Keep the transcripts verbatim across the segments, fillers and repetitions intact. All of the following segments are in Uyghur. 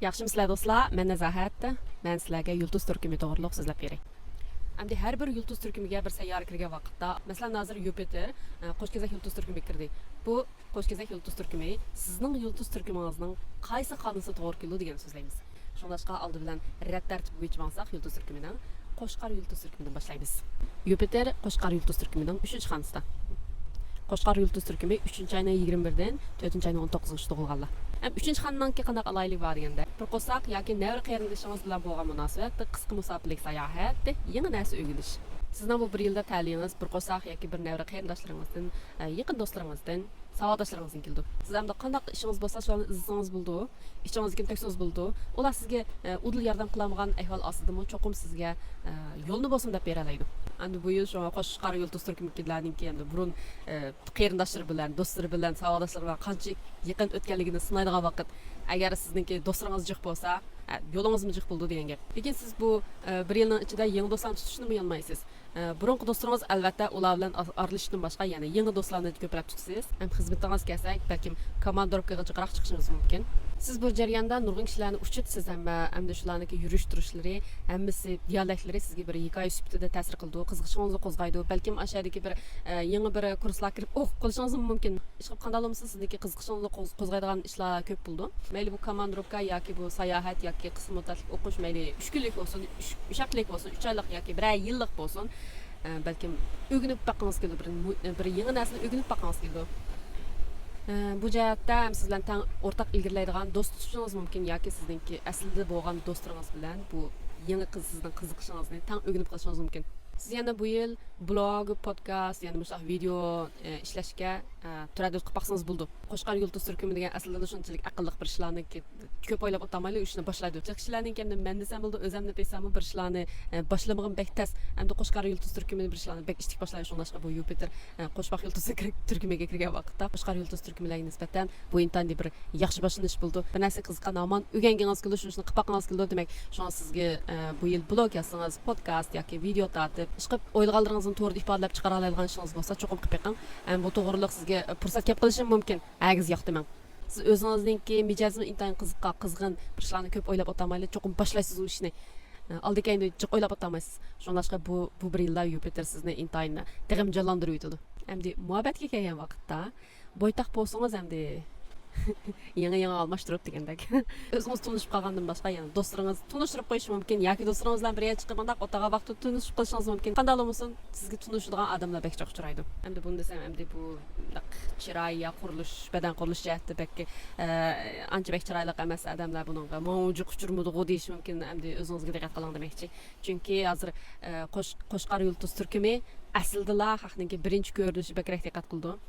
ياخشىمۇسىلەر دوستلار؟ مەن نازاھەت. مەن سىلەرگە يۇلتۇز تۈركۈمى توغرۇلۇق سۆزلەپ بېرەي. ئەمدى ھەر بىر يۇلتۇز تۈركۈمىگە بىر سەييارە كىرگەن ۋاقىتتا، مەسىلەن، ھازىر يۇپىتېر، ئە، قوش كېزەك يۇلتۇز تۈركۈمىگە كىردى. بۇ قوش كېزەك يۇلتۇز تۈركۈمى سىزنىڭ يۇلتۇز تۈركۈمىڭىزنىڭ قايسى خانىسىغا توغرا كېلىدۇ دېگەننى سۆزلەيمىز. شۇڭلاشقا ئالدى بىلەن رەت تەرتىپ بويىچە ماڭساق، يۇلتۇز تۈركۈمىنىڭ قوچقار يۇلتۇز تۈركۈمىدىن باشلايمىز. يۇپىتېر قوچقار يۇلتۇز تۈركۈمىنىڭ ئۈچىنچى خانىسىدا. قوچقار يۇلتۇز تۈركۈمى ئۈچىنچى ئاينىڭ يىگىرمە بىرىدىن تۆتىنچى ئاينىڭ ئون توققۇزىنچىسى تۇغۇلغانلار. ھەم ئۈچىنچى خانىنىڭكى قانداق ئالاھىدىلىكى بار دېگەندە، بىر قورساق ياكى نەۋرە قېرىندىشىڭىز بىلەن بولغان مۇناسىۋەت، قىسقا مۇساپىلىك ساياھەت، يېڭى نەرسە ئۆگىنىش. سىزنىڭ بۇ بىر يىلدا تەلىيىڭىز بىر قورساق ياكى بىر نەۋرە قېرىنداشلىرىڭىزدىن، ئە، يېقىن دوستلىرىڭىزدىن، ساۋاقداشلىرىڭىزدىن كېلىدۇ. سىز ئەمدى قانداق ئىشىڭىز بولسا، شۇلارنى ئىزدىسىڭىز بولىدۇ. ئىچىڭىزدىكىنى تۆكسىڭىز بولىدۇ. ئۇلار سىزگە، ئە، ئۇدۇل ياردەم قىلالمىغان ئەھۋال ئاستىدىمۇ چوقۇم سىزگە، ئە، يولنى بولسىمۇ دەپ بېرەلەيدۇ. ئەمدى بۇ يىل شۇڭا قوچقار يۇلتۇز تۈركۈمىدىكىلەرنىڭكى ئەمدى بۇرۇن، ئە، قېرىنداشلىرى بىلەن، دوستلىرى بىلەن، ساۋاقداشلىرى بىلەن قانچە يېقىن ئۆتكەنلىكىنى سىنايدىغان ۋاقىت. ئەگەر سىزنىڭكى دوستلىرىڭىز جىق بولسا، ئە، يولىڭىزمۇ جىق بولىدۇ دېگەن گەپ. لېكىن سىز بۇ، ئە، بىر يىلنىڭ ئىچىدە يېڭى دوستلارنى تۇتۇشنىمۇ ئۇيالمايسىز. ئە، بۇرۇنقى دوستلىرىڭىز، ئەلۋەتتە، ئۇلار بىلەن ئار-، ئارىلىشىشتىن باشقا يەنە يېڭى دوستلارنى كۆپرەك تۇتىسىز. ھەم خىزمىتىڭىز كەلسەك، بەلكىم كوماندىروپكىغا جىقراق چىقىشىڭىز مۇمكىن. سىز بۇ جەرياندا نۇرغۇن كىشىلەرنى ئۇچرىتىسىز، ئەمما ئەمدى شۇلارنىڭكى يۈرۈش تۇرۇشلىرى، ھەممىسى دىيالەكلىرى سىزگە بىر ھېكايە سۈپىتىدە تەسىر قىلىدۇ، قىزىقىشىڭىزنى قوزغايدۇ. بەلكىم ئاشۇ يەردىكى بىر، ئە، يېڭى بىر كۇرسلارغا كىرىپ ئوقۇپ قېلىشىڭىزمۇ مۇمكىن. ئىشقىلىپ قانداق بولمىسۇن، سىزدىكى قىزىقىشىڭىزنى قوز-، قوزغايدىغان ئىشلار كۆپ بولىدۇ. مەيلى بۇ كوماندىروپكا ياكى بۇ ساياھەت ياكى قىسقا مۇددەتلىك ئوقۇش، مەيلى ئۈچ كۈنلۈك بولسۇن، ئۈچ، ئۈچ ھەپتىلىك بولسۇن، ئۈچ ئايلىق ياكى بىرەر يىللىق بولسۇن، ئە، بەلكىم ئۆگىنىپ باققىڭىز كېلىدۇ، بىر مۇ-، بىر يېڭى نەرسىنى ئۆگىنىپ باققىڭىز كېلىدۇ. ئە، بۇ جەھەتتە ھەم سىز بىلەن تەڭ ئورتاق ئىلگىرىلەيدىغان دوست تۇتۇشىڭىز مۇمكىن ياكى سىزنىڭكى ئەسلىدە بولغان دوستلىرىڭىز بىلەن بۇ يېڭى قىز-، سىزنىڭ قىزىقىشىڭىزنى تەڭ ئۆگىنىپ قېلىشىڭىز مۇمكىن. سىز يەنە بۇ يىل بلوگ، پودكاست، يەنە مۇشۇنداق ۋىدېئو، ئە، ئىشلەشكە، ئە، تەرەددۇت قىلىپ باقسىڭىز بولىدۇ. قوچقار يۇلتۇز تۈركۈمى دېگەن ئەسلىدىلا شۇنچىلىك ئەقىللىق بىر ئىشلارنى كۆپ ئويلاپ ئولتۇرمايلا ئۇ ئىشنى باشلايدۇ. جىق كىشىلەرنىڭكى ئەمدى مەن دېسەم بولىدۇ، ئۆزۈمنى دېسەممۇ بىر ئىشلارنى، ئە، باشلىمىغىن بەك تەس. ئەمدى قوچقار يۇلتۇز تۈركۈمىنى بىر ئىشلارنى بەك ئىتتىك باشلايدۇ. شۇڭلاشقا بۇ يۇپىتېر، ئە، قوچماق يۇلتۇزى كىر-، تۈركۈمىگە كىرگەن ۋاقىتتا قوچقار يۇلتۇز تۈركۈمىلەرگە نىسبەتەن بۇ ئىنتايىن بىر ياخشى باشلىنىش بولىدۇ. بىر نەرسە قىزىققان ھامان ئۆگەنگىڭىز كېلىدۇ، شۇنىڭ ئۈچۈن قىلىپ باققىڭىز كېلىدۇ. دېمەك، شۇڭا سىزگە، ئە، بۇ يىل بلوگ يازسىڭىز، پودكاست ياكى ۋىدېئو تارتىپ، ئىشقىلىپ ئويلىغانلىرىڭىزنى توردا ئىپادىلەپ چىقىرالايدىغان ئىشىڭىز بولسا، چوقۇم قىلىپ بېقىڭ. ئەمما بۇ توغرىلىق سىزگە، ئە، پۇرسەت كېلىپ قېلىشى مۇمكىن. ھەرگىز يوق دېمەڭ. سىز ئۆزىڭىزنىڭكى مىجەزىمۇ ئىنتايىن قىزىققا، قىزغىن بىر ئىشلارنى كۆپ ئويلاپ ئولتۇرمايلا، چوقۇم باشلايسىز ئۇ ئىشنى. ئە، ئالدى كەينىدە جىق ئويلاپ ئولتۇرمايسىز. شۇڭلاشقا بۇ، بۇ بىر يىلدا يۇپىتېر سىزنى ئىنتايىن تېخىمۇ جانلاندۇرۇۋېتىدۇ. ئەمدى مۇھەببەتكە كەلگەن ۋاقىتتا، بويتاق بولسىڭىز ئەمدى يېڭى-يېڭى ئالماشتۇرۇپ دېگەندەك. ئۆزىڭىز تونۇشۇپ قالغاندىن باشقا يەنە دوستلىرىڭىز تونۇشتۇرۇپ قويۇشى مۇمكىن ياكى دوستلىرىڭىز بىلەن بىر يەرگە چىقىپ مۇنداق ئولتۇرغان ۋاقىتتا تونۇشۇپ قېلىشىڭىز مۇمكىن. قانداق بولمىسۇن، سىزگە تونۇشىدىغان ئادەملەر بەك جىق ئۇچرايدۇ. ئەمدى بۇنى دېسەم، ئەمدى بۇ مۇنداق چىراي يا قۇرۇلۇش، بەدەن قۇرۇلۇش جەھەتتە بەك، ئە، ئانچە بەك چىرايلىق ئەمەس ئادەملەر بۇنىڭغا ماڭا جىق ئۇچرىمىدىغۇ دېيىشى مۇمكىن. ئەمدى ئۆزىڭىزگە دىققەت قىلىڭ دېمەكچى. چۈنكى ھازىر، ئە، قوش-، قوچقار يۇلتۇز تۈركۈمى ئەسلىدىلا خەقنىڭكى بىرىنچى كۆرۈنۈشى بەكرەك دىققەت قىلىدۇ.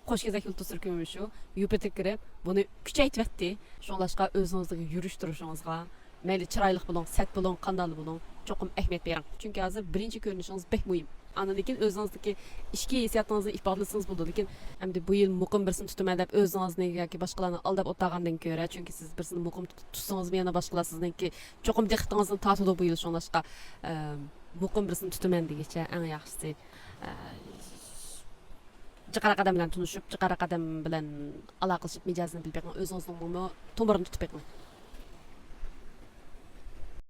قوش كېزەك يۇلتۇز تۈركۈمى شۇ، يۇپىتېر كىرىپ بۇنى كۈچەيتىۋەتتى. شۇڭلاشقا ئۆزىڭىزدىكى يۈرۈش تۇرۇشىڭىزغا، مەيلى چىرايلىق بولۇڭ، سەت بولۇڭ، قانداقلا بولۇڭ، چوقۇم ئەھمىيەت بېرىڭ. چۈنكى ھازىر بىرىنچى كۆرۈنۈشىڭىز بەك مۇھىم. ئاندىن كېيىن ئۆزىڭىزدىكى ئىچكى ھېسسىياتىڭىزنى ئىپادىلىسىڭىز بولىدۇ. لېكىن ئەمدى بۇ يىل مۇقىم بىرسىنى تۇتىمەن دەپ ئۆزىڭىزنى ياكى باشقىلارنى ئالداپ ئولتۇرغاندىن كۆرە، چۈنكى سىز بىرسىنى مۇقىم تۇت-، تۇتسىڭىزمۇ يەنە باشقىلار سىزنىڭكى چوقۇم دىققىتىڭىزنى تارتىدۇ بۇ يىل. شۇڭلاشقا، ئە، مۇقىم بىرسىنى تۇتىمەن دېگۈچە ئەڭ ياخشىسى، ئە، جىقراق ئادەم بىلەن تونۇشۇپ، جىقراق ئادەم بىلەن ئالاقىلىشىپ، مىجەزىنى بىلىپ بېقىڭ، ئۆزىڭىزنىڭمۇ تومۇرىنى تۇتۇپ بېقىڭ.